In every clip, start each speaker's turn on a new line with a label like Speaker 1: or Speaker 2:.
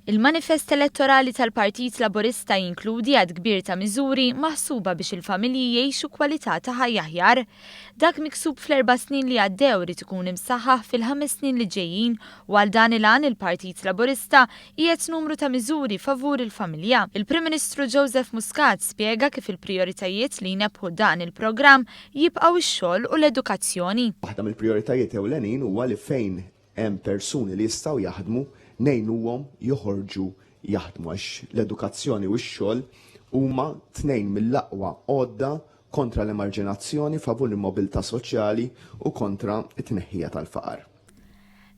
Speaker 1: Il-manifest elettorali tal-Partit Laburista jinkludi għadd kbir ta' miżuri maħsuba biex il-familji jgħixu kwalità ta' ħajja aħjar. Dak miksub fl-erba' snin li għaddew irid ikun imsaħħaħ fil-ħames snin li ġejjin u għal dan il-għan il-Partit Laburista qiegħed numru ta' miżuri favur il-familja. Il-Prim Ministru Joseph Muscat spjega kif ilprijoritajiet li jnebbħu dan il-programm jibqgħu x-xogħol u l-edukazzjoni.
Speaker 2: Waħda mill-prijoritajiet ewlenin huwa li fejn Hemm persuni li jistgħu jaħdmu, ngħinuhom joħorġu jaħdmu għax l-edukazzjoni u x-xogħol huma tnejn mill-aqwa għodda kontra l-emarġinazzjoni, favur il-mobilità soċjali u kontra t-tneħħija tal-faqar.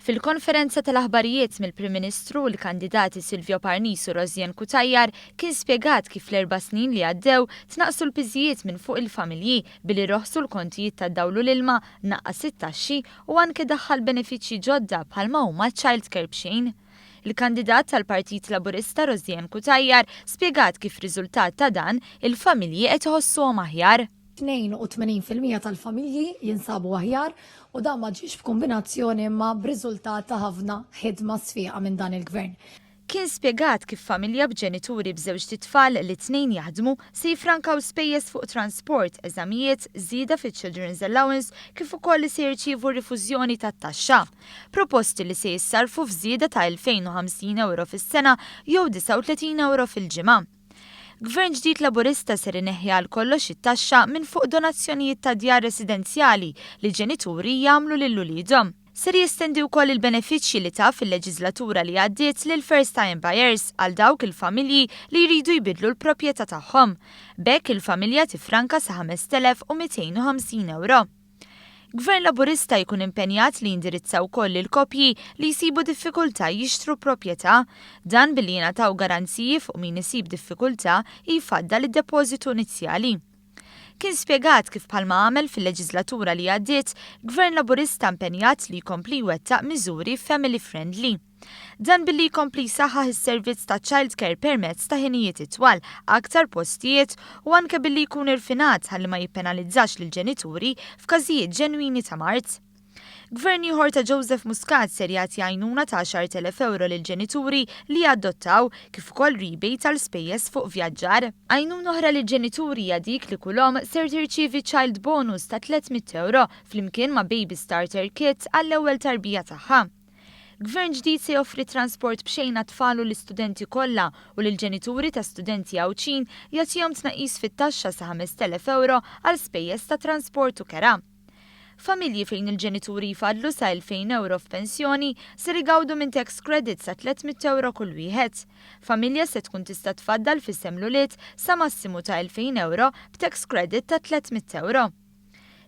Speaker 1: Fil-konferenza tal-aħbarijiet mill-Prim Ministru u l-kandidati Silvio Parnis u Rosianne Cutajar kien spjegat kif l-erba' snin li għaddew tnaqqsu l-piżijiet minn fuq il-familji billi roħsu l-kontijiet tad-dawl u l-ilma, naqqas it-taxxi u anke daħħal benefiċċji ġodda bħalma huma ċ-child care b'xejn. Il-kandidat tal-Partit Laburista Rosianne Cutajar spjegat kif riżultat ta' dan, il-familji qed iħossuhom aħjar.
Speaker 3: 82% tal-familji jinsabu aħjar u dan ma ġiex b'kumbinazzjoni imma b'riżultat ta' ħafna ħidma sfiqa minn dan il-Gvern.
Speaker 1: Kien spjegat kif familja b'ġenituri b'żewġt itfal li t-tnejn jaħdmu se jiffrankaw spejjeż fuq transport, eżamijiet, żieda fiċ-children's allowance kif ukoll li se jirċievu rifużjoni tat-taxxa. Proposti li se jissarrfu f'żieda ta' 2,050 ewro fis-sena jew 39 ewro fil-ġimgħa. Gvern ġdid Laburista ser ineħħi għal kollox it-taxxa minn fuq donazzjonijiet ta' djar residenzjali li ġenituri jagħmlu lil uliedhom. Ser jestendi wkoll il-benefiċċji li ta fil-leġiżlatura li għaddiet lill-first time buyers għal dawk il-familji li jridu jbiddlu l-proprjetà tagħhom. B'hekk il-familja tiffranka sa 5,250 ewro. Gvern Laburista jkun impenjat li jindirizza wkoll lill-koppji li jsibu diffikultà jixtru proprjetà. Dan billi jingħataw garanziji fuq min isib diffikultà jfaddal id-depożitu inizjali. Kien spjegat kif bħalma għamel fil-leġiżlatura li għaddiet, Gvern Laburista impenjat li jkompli jwettaq miżuri family friendly. Dan billi jkompli jsaħħaħ is-servizz ta' child care permezz ta' ħinijiet itwal, aktar postijiet u anke billi jkun irfinat ħalli ma jippenalizzax lill-ġenituri f'każijiet ġenwini ta' mard. Gvern ieħor ta' Joseph Muscat ser jagħti għajnuna ta' 10,000 ewro lill-ġenituri li jaddottaw, kif ukoll rebate għal spejjeż fuq vjaġġar. Għajnuna oħra lill-ġenituri hija dik li kull omm ser tirċievi child bonus ta' 300 ewro flimkien ma' baby starter kit għall-ewwel tarbija tagħha. Gvern ġdid se joffri transport b'xejn għat-tfal u l-istudenti kollha u lill-ġenituri ta' studenti Għawdxin jagħtihom tnaqqis fit-taxxa sa 5,000 ewro għal spejjeż ta' transport u kera. Familji fejn il-ġenituri jfaddlu sa 2,000 ewro f'pensjoni ser igawdu minn tax credit sa 300 ewro kull wieħed. Familja se tkun tista' tfaddal f'isem l-ulied sa massimu ta' 2,000 ewro b'tax credit ta' 300 ewro.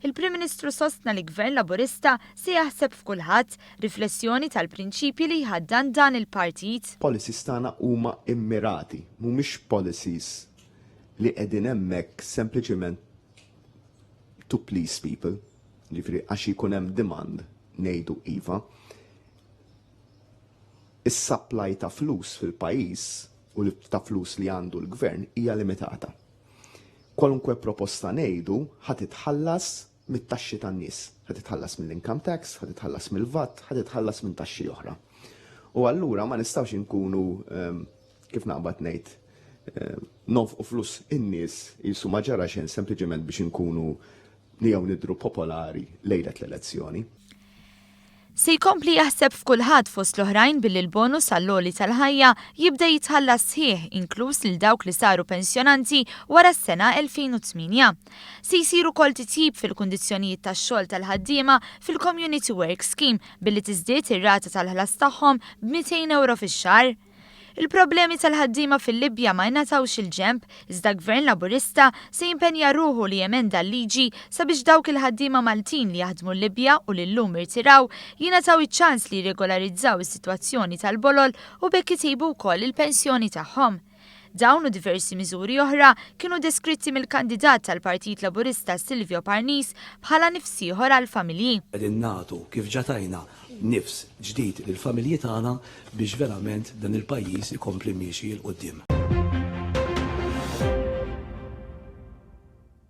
Speaker 1: Il-Prim Ministru sostna li Gvern Laburista se jaħseb f'kulħadd, riflessjoni tal-prinċipji li jħaddan dan il-partit.
Speaker 2: Policies tagħna huma immirati, mhumiex policies li qegħdin hemmhekk sempliċiment to please people, jiġifieri għax jkun hemm demand ngħidu iva. Is-supply ta' flus fil-pajjiż u ta' flus li għandu l-gvern hija limitata. Kwalunkwe proposta ngħidu ħa titħallas mit-taxxi tan-nies, ħa titħallas mill-income tax, ħa titħallas mill-VAT, ħa titħallas minn taxxi oħra. U allura ma nistgħux inkunu ehm, kif naqbad ngħid, nonfqu flus in-nies qisu ma ġara xejn sempliċement biex inkunu jew nidhru popolari lejlet l-elezzjoni.
Speaker 1: Se jkompli jaħseb f'kulħadd fost l-oħrajn billi l-bonus għall-għoli tal-ħajja jibda jitħallas sħiħ inkluż lil dawk li saru pensjonanti wara s-sena 2008. Se jsir ukoll titjib fil-kundizzjonijiet tax-xogħol tal-ħaddiema fil-Community Work Scheme billi tiżdied ir-rata tal-ħlas tagħhom b'200 ewro fix-xahar. Il-problemi tal-ħaddiema fil-Libja ma ingħatawx il-ġenb, iżda Gvern Laburista se jimpenja ruħu li jemenda l-liġi sabiex dawk il-ħaddiema Maltin li jaħdmu l-Libja u li llum irtiraw jingħataw iċ-ċans li jirregolarizzaw is-sitwazzjoni tal-bolol u b'hekk itejbu wkoll il-pensjoni tagħhom. Dawn u diversi miżuri oħra kienu deskritti mill-kandidat tal-Partit Laburista Silvio Parnis bħala nifs ieħor għall-familji.
Speaker 4: Qegħdin nagħtu, kif ġa tajna, nifs ġdid lill-familji tagħna biex verament dan il-pajjiż ikompli miexi 'l quddiem.